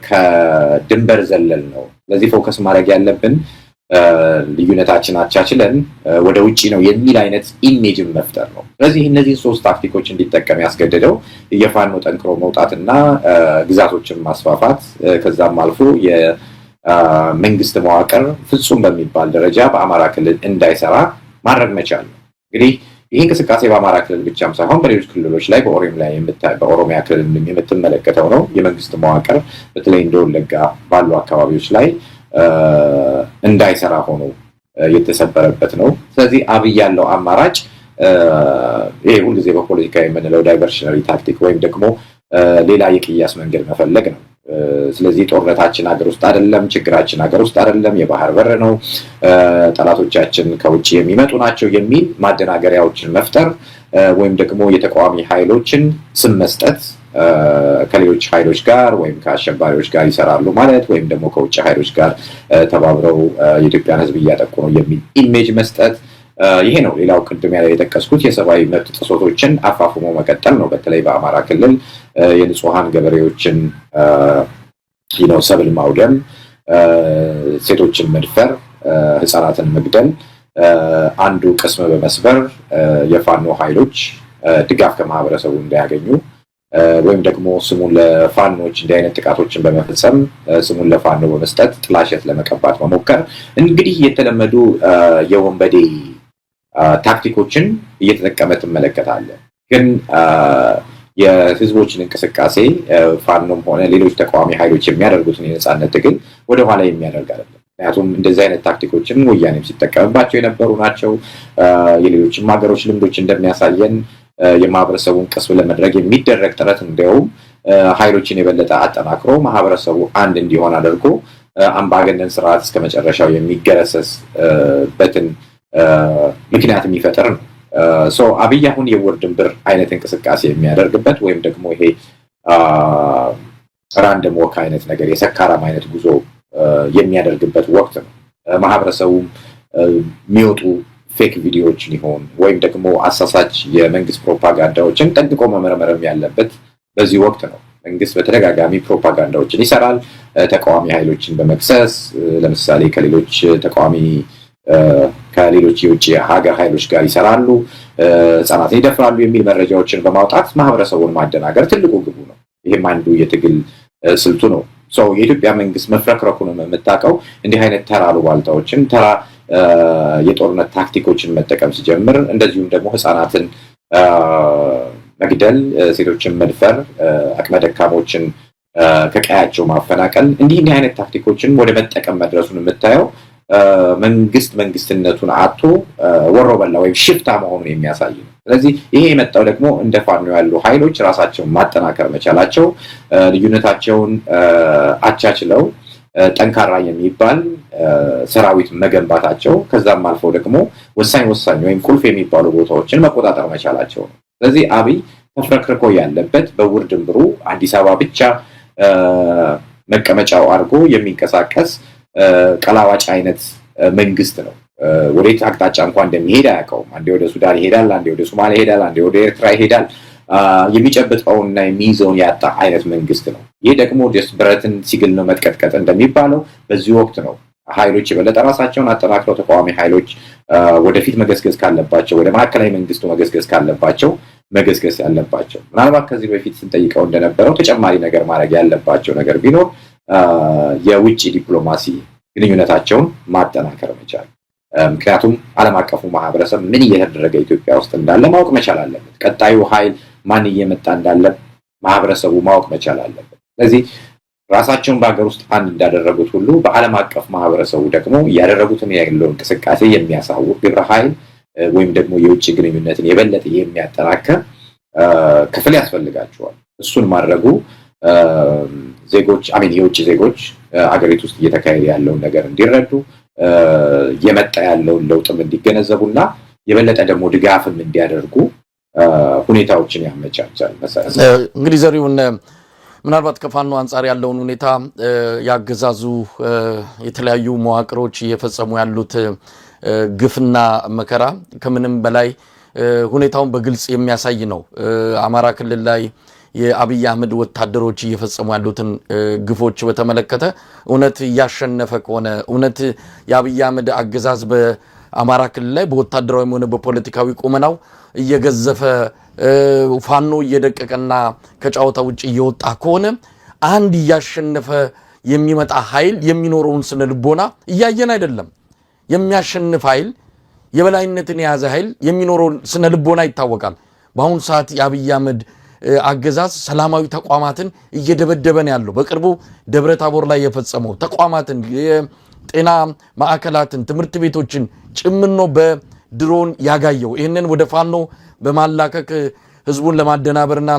ከድንበር ዘለል ነው። ስለዚህ focus ማድረግ ያለብን ልዩነታችን አቻችለን ወደ ውጭ ነው የሚል አይነት image ን መፍጠር ነው። ስለዚህ እነዚህን ሶስት ታክቲኮች እንዲጠቀም ያስገደደው የፋኖ ጠንክሮ መውጣትና ግዛቶችን ማስፋፋት፣ ከዛም አልፎ የመንግስት መዋቅር ፍጹም በሚባል ደረጃ በአማራ ክልል እንዳይሰራ ማድረግ መቻል ነው። እንግዲህ ይህ እንቅስቃሴ በአማራ ክልል ብቻም ሳይሆን በሌሎች ክልሎች ላይ፣ በኦሮሚያ ክልል የምትመለከተው ነው። የመንግስት መዋቅር በተለይ እንደ ወለጋ ባሉ አካባቢዎች ላይ እንዳይሰራ ሆኖ የተሰበረበት ነው። ስለዚህ አብይ ያለው አማራጭ ይሄ ሁልጊዜ በፖለቲካ የምንለው diversionary tactic ወይም ደግሞ ሌላ የቅያስ መንገድ መፈለግ ነው። ስለዚህ ጦርነታችን ሀገር ውስጥ አይደለም፣ ችግራችን ሀገር ውስጥ አይደለም፣ የባህር በር ነው፣ ጠላቶቻችን ከውጭ የሚመጡ ናቸው የሚል ማደናገሪያዎችን መፍጠር ወይም ደግሞ የተቃዋሚ ኃይሎችን ስም መስጠት፣ ከሌሎች ኃይሎች ጋር ወይም ከአሸባሪዎች ጋር ይሰራሉ ማለት ወይም ደግሞ ከውጭ ኃይሎች ጋር ተባብረው የኢትዮጵያን ሕዝብ እያጠቁ ነው የሚል image መስጠት፣ ይሄ ነው። ሌላው ቅድም ያለ የጠቀስኩት የሰብአዊ መብት ጥሰቶችን አፋፍሞ መቀጠል ነው። በተለይ በአማራ ክልል የንጹሐን ገበሬዎችን ሰብል ማውደም፣ ሴቶችን መድፈር፣ ህፃናትን መግደል፣ አንዱ ቅስም በመስበር የፋኖ ኃይሎች ድጋፍ ከማህበረሰቡ እንዳያገኙ ወይም ደግሞ ስሙን ለፋኖች እንዲህ አይነት ጥቃቶችን በመፈጸም ስሙን ለፋኖ በመስጠት ጥላሸት ለመቀባት መሞከር፣ እንግዲህ የተለመዱ የወንበዴ ታክቲኮችን እየተጠቀመ ትመለከታለህ። ግን የህዝቦችን እንቅስቃሴ፣ ፋኖም ሆነ ሌሎች ተቃዋሚ ኃይሎች የሚያደርጉትን የነፃነት ትግል ወደኋላ የሚያደርግ አይደለም። ምክንያቱም እንደዚህ አይነት ታክቲኮችን ወያኔም ሲጠቀምባቸው የነበሩ ናቸው። የሌሎችም ሀገሮች ልምዶች እንደሚያሳየን የማህበረሰቡን ቅስም ለመድረግ የሚደረግ ጥረት እንዲያውም ኃይሎችን የበለጠ አጠናክሮ ማህበረሰቡ አንድ እንዲሆን አድርጎ አምባገነን ስርዓት እስከ መጨረሻው የሚገረሰስበትን ምክንያት የሚፈጥር ነው። አብይ አሁን የውር ድንብር አይነት እንቅስቃሴ የሚያደርግበት ወይም ደግሞ ይሄ random walk አይነት ነገር፣ የሰካራም አይነት ጉዞ የሚያደርግበት ወቅት ነው። ማህበረሰቡም የሚወጡ fake ቪዲዮዎችን ይሆን ወይም ደግሞ አሳሳች የመንግስት ፕሮፓጋንዳዎችን ጠንቅቆ መመርመርም ያለበት በዚህ ወቅት ነው። መንግስት በተደጋጋሚ ፕሮፓጋንዳዎችን ይሰራል። ተቃዋሚ ኃይሎችን በመክሰስ፣ ለምሳሌ ከሌሎች ተቃዋሚ ከሌሎች የውጭ ሀገር ኃይሎች ጋር ይሰራሉ፣ ህጻናትን ይደፍራሉ የሚል መረጃዎችን በማውጣት ማህበረሰቡን ማደናገር ትልቁ ግቡ ነው። ይህም አንዱ የትግል ስልቱ ነው። የኢትዮጵያ መንግስት መፍረክረኩንም የምታውቀው እንዲህ አይነት ተራ አሉባልታዎችን፣ ተራ የጦርነት ታክቲኮችን መጠቀም ሲጀምር፣ እንደዚሁም ደግሞ ህፃናትን መግደል፣ ሴቶችን መድፈር፣ አቅመ ደካሞችን ከቀያቸው ማፈናቀል፣ እንዲህ እንዲህ አይነት ታክቲኮችን ወደ መጠቀም መድረሱን የምታየው መንግስት መንግስትነቱን አጥቶ ወሮ በላ ወይም ሽፍታ መሆኑን የሚያሳይ ነው። ስለዚህ ይሄ የመጣው ደግሞ እንደ ፋኖ ያሉ ኃይሎች ራሳቸውን ማጠናከር መቻላቸው፣ ልዩነታቸውን አቻችለው ጠንካራ የሚባል ሰራዊት መገንባታቸው፣ ከዛም አልፈው ደግሞ ወሳኝ ወሳኝ ወይም ቁልፍ የሚባሉ ቦታዎችን መቆጣጠር መቻላቸው ነው። ስለዚህ አብይ ተፍረክርኮ ያለበት፣ በውር ድንብሩ አዲስ አበባ ብቻ መቀመጫው አድርጎ የሚንቀሳቀስ ቀላዋጭ አይነት መንግስት ነው። ወዴት አቅጣጫ እንኳን እንደሚሄድ አያውቀውም። አንዴ ወደ ሱዳን ይሄዳል፣ አንዴ ወደ ሶማሊያ ይሄዳል፣ አንዴ ወደ ኤርትራ ይሄዳል። የሚጨብጠውንና የሚይዘውን ያጣ አይነት መንግስት ነው። ይህ ደግሞ ብረትን ሲግል ነው መጥቀጥቀጥ እንደሚባለው፣ በዚህ ወቅት ነው ኃይሎች የበለጠ ራሳቸውን አጠናክረው ተቃዋሚ ኃይሎች ወደፊት መገስገስ ካለባቸው፣ ወደ ማዕከላዊ መንግስቱ መገስገስ ካለባቸው መገስገስ ያለባቸው። ምናልባት ከዚህ በፊት ስንጠይቀው እንደነበረው ተጨማሪ ነገር ማድረግ ያለባቸው ነገር ቢኖር የውጭ ዲፕሎማሲ ግንኙነታቸውን ማጠናከር መቻል። ምክንያቱም ዓለም አቀፉ ማህበረሰብ ምን እየተደረገ ኢትዮጵያ ውስጥ እንዳለ ማወቅ መቻል አለበት። ቀጣዩ ኃይል ማን እየመጣ እንዳለ ማህበረሰቡ ማወቅ መቻል አለበት። ስለዚህ ራሳቸውን በሀገር ውስጥ አንድ እንዳደረጉት ሁሉ በዓለም አቀፍ ማህበረሰቡ ደግሞ እያደረጉትን ያለው እንቅስቃሴ የሚያሳውቅ ግብረ ኃይል ወይም ደግሞ የውጭ ግንኙነትን የበለጠ የሚያጠናክር ክፍል ያስፈልጋቸዋል። እሱን ማድረጉ ዜጎች፣ I mean የውጭ ዜጎች አገሪቱ ውስጥ እየተካሄደ ያለውን ነገር እንዲረዱ፣ እየመጣ ያለውን ለውጥም እንዲገነዘቡና የበለጠ ደግሞ ድጋፍም እንዲያደርጉ ሁኔታዎችን ያመቻቻል። መሰረት። እንግዲህ ዘሪሁን፣ ምናልባት ከፋኖ አንጻር ያለውን ሁኔታ፣ ያገዛዙ የተለያዩ መዋቅሮች እየፈጸሙ ያሉት ግፍና መከራ ከምንም በላይ ሁኔታውን በግልጽ የሚያሳይ ነው። አማራ ክልል ላይ የአብይ አህመድ ወታደሮች እየፈጸሙ ያሉትን ግፎች በተመለከተ እውነት እያሸነፈ ከሆነ፣ እውነት የአብይ አህመድ አገዛዝ በአማራ ክልል ላይ በወታደራዊም ሆነ በፖለቲካዊ ቁመናው እየገዘፈ፣ ፋኖ እየደቀቀና ከጨዋታ ውጭ እየወጣ ከሆነ፣ አንድ እያሸነፈ የሚመጣ ኃይል የሚኖረውን ስነ ልቦና እያየን አይደለም። የሚያሸንፍ ኃይል፣ የበላይነትን የያዘ ኃይል የሚኖረውን ስነ ልቦና ይታወቃል። በአሁኑ ሰዓት የአብይ አህመድ አገዛዝ ሰላማዊ ተቋማትን እየደበደበ ነው ያለው። በቅርቡ ደብረ ታቦር ላይ የፈጸመው ተቋማትን፣ የጤና ማዕከላትን፣ ትምህርት ቤቶችን ጭምር ነው በድሮን ያጋየው። ይህንን ወደ ፋኖ በማላከክ ህዝቡን ለማደናበርና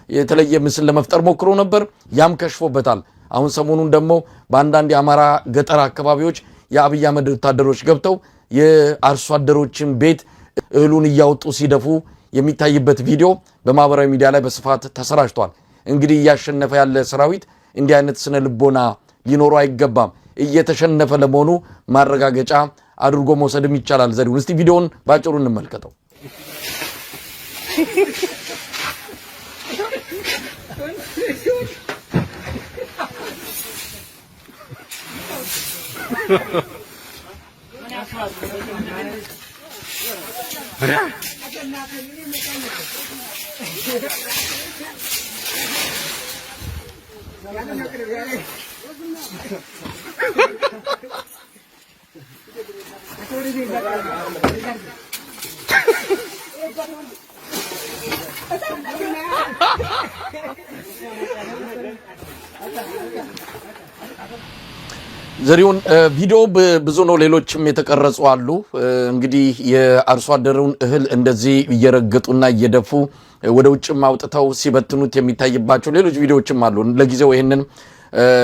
የተለየ ምስል ለመፍጠር ሞክሮ ነበር። ያም ከሽፎበታል። አሁን ሰሞኑን ደግሞ በአንዳንድ የአማራ ገጠር አካባቢዎች የአብይ አህመድ ወታደሮች ገብተው የአርሶ አደሮችን ቤት እህሉን እያወጡ ሲደፉ የሚታይበት ቪዲዮ በማህበራዊ ሚዲያ ላይ በስፋት ተሰራጭቷል። እንግዲህ እያሸነፈ ያለ ሰራዊት እንዲህ አይነት ስነ ልቦና ሊኖረው አይገባም። እየተሸነፈ ለመሆኑ ማረጋገጫ አድርጎ መውሰድም ይቻላል። ዘሪሁን፣ እስቲ ቪዲዮውን ባጭሩ እንመልከተው። ዘሪሁን፣ ቪዲዮ ብዙ ነው፣ ሌሎችም የተቀረጹ አሉ። እንግዲህ የአርሶ አደሩን እህል እንደዚህ እየረገጡና እየደፉ ወደ ውጭም አውጥተው ሲበትኑት የሚታይባቸው ሌሎች ቪዲዮዎችም አሉ። ለጊዜው ይህንን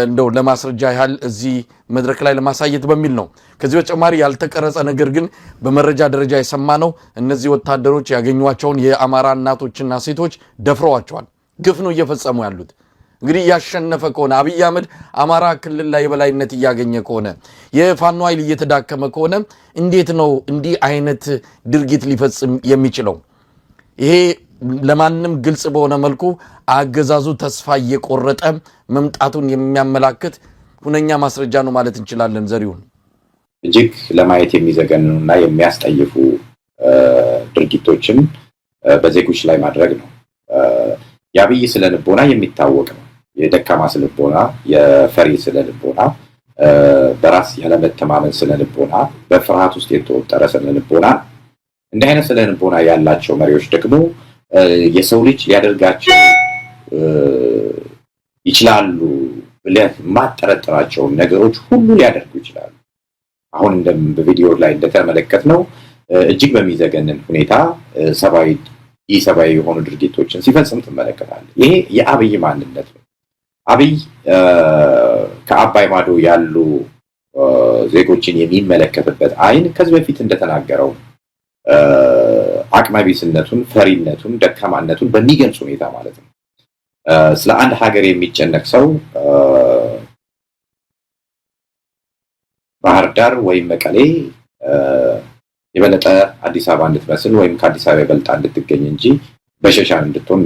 እንደው ለማስረጃ ያህል እዚህ መድረክ ላይ ለማሳየት በሚል ነው። ከዚህ በተጨማሪ ያልተቀረጸ ነገር ግን በመረጃ ደረጃ የሰማነው እነዚህ ወታደሮች ያገኟቸውን የአማራ እናቶችና ሴቶች ደፍረዋቸዋል። ግፍ ነው እየፈጸሙ ያሉት። እንግዲህ እያሸነፈ ከሆነ፣ አብይ አህመድ አማራ ክልል ላይ የበላይነት እያገኘ ከሆነ፣ የፋኖ ኃይል እየተዳከመ ከሆነ እንዴት ነው እንዲህ አይነት ድርጊት ሊፈጽም የሚችለው? ይሄ ለማንም ግልጽ በሆነ መልኩ አገዛዙ ተስፋ እየቆረጠ መምጣቱን የሚያመላክት ሁነኛ ማስረጃ ነው ማለት እንችላለን። ዘሪሁን። እጅግ ለማየት የሚዘገንኑና የሚያስጠይፉ ድርጊቶችን በዜጎች ላይ ማድረግ ነው። የአብይ ስነ ልቦና የሚታወቅ ነው። የደካማ ስነ ልቦና፣ የፈሪ ስነ ልቦና፣ በራስ ያለመተማመን ስነ ልቦና፣ በፍርሃት ውስጥ የተወጠረ ስነ ልቦና። እንዲህ አይነት ስነ ልቦና ያላቸው መሪዎች ደግሞ የሰው ልጅ ሊያደርጋቸው ይችላሉ ብለህ የማጠረጥራቸውን ነገሮች ሁሉ ሊያደርጉ ይችላሉ። አሁን በቪዲዮ ላይ እንደተመለከትነው እጅግ በሚዘገንን ሁኔታ ሰብአዊ ኢሰብአዊ የሆኑ ድርጊቶችን ሲፈጽም ትመለከታለህ። ይሄ የአብይ ማንነት ነው። አብይ ከአባይ ማዶ ያሉ ዜጎችን የሚመለከትበት አይን ከዚህ በፊት እንደተናገረው አቅመቢስነቱን፣ ፈሪነቱን፣ ደካማነቱን በሚገልጽ ሁኔታ ማለት ነው። ስለ አንድ ሀገር የሚጨነቅ ሰው ባህር ዳር ወይም መቀሌ የበለጠ አዲስ አበባ እንድትመስል ወይም ከአዲስ አበባ የበልጣ እንድትገኝ እንጂ በሸሻን እንድትሆን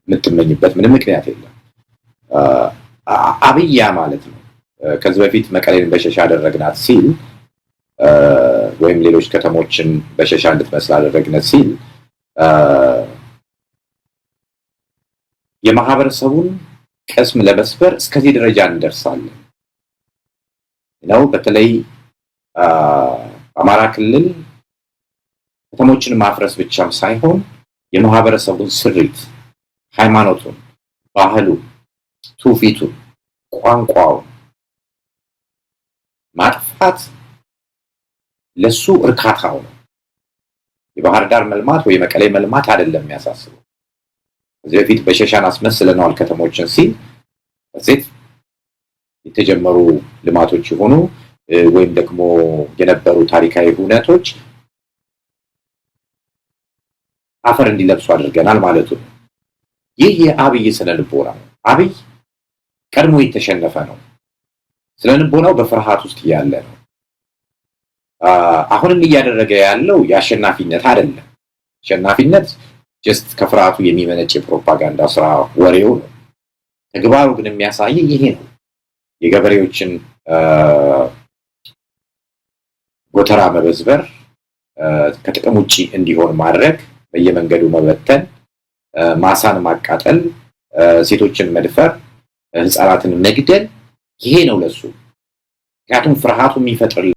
የምትመኝበት ምንም ምክንያት የለም። አብይ ያ ማለት ነው። ከዚህ በፊት መቀሌን በሸሻ አደረግናት ሲል ወይም ሌሎች ከተሞችን በሸሻ እንድትመስል አደረግነት ሲል የማህበረሰቡን ቅስም ለመስበር እስከዚህ ደረጃ እንደርሳለን ነው። በተለይ አማራ ክልል ከተሞችን ማፍረስ ብቻም ሳይሆን የማህበረሰቡን ስሪት፣ ሃይማኖቱን፣ ባህሉን፣ ትውፊቱን፣ ቋንቋውን ማጥፋት ለሱ እርካታው ነው። የባህር ዳር መልማት ወይ መቀሌ መልማት አይደለም የሚያሳስበው። ከዚህ በፊት በሸሻን አስመስለነዋል ከተሞችን ሲል ሴት የተጀመሩ ልማቶች የሆኑ ወይም ደግሞ የነበሩ ታሪካዊ ሁነቶች አፈር እንዲለብሱ አድርገናል ማለቱ ነው። ይህ የአብይ ስነ ልቦና ነው። አብይ ቀድሞ የተሸነፈ ነው። ስነ ልቦናው በፍርሃት ውስጥ ያለ ነው። አሁንም እያደረገ ያለው የአሸናፊነት አይደለም። አሸናፊነት Just ከፍርሃቱ የሚመነጭ የፕሮፓጋንዳ ስራ ወሬው ነው። ተግባሩ ግን የሚያሳይ ይሄ ነው። የገበሬዎችን ጎተራ መበዝበር፣ ከጥቅም ውጭ እንዲሆን ማድረግ፣ በየመንገዱ መበተን፣ ማሳን ማቃጠል፣ ሴቶችን መድፈር፣ ህፃናትን መግደል፣ ይሄ ነው ለሱ። ምክንያቱም ፍርሃቱ የሚፈጥርለት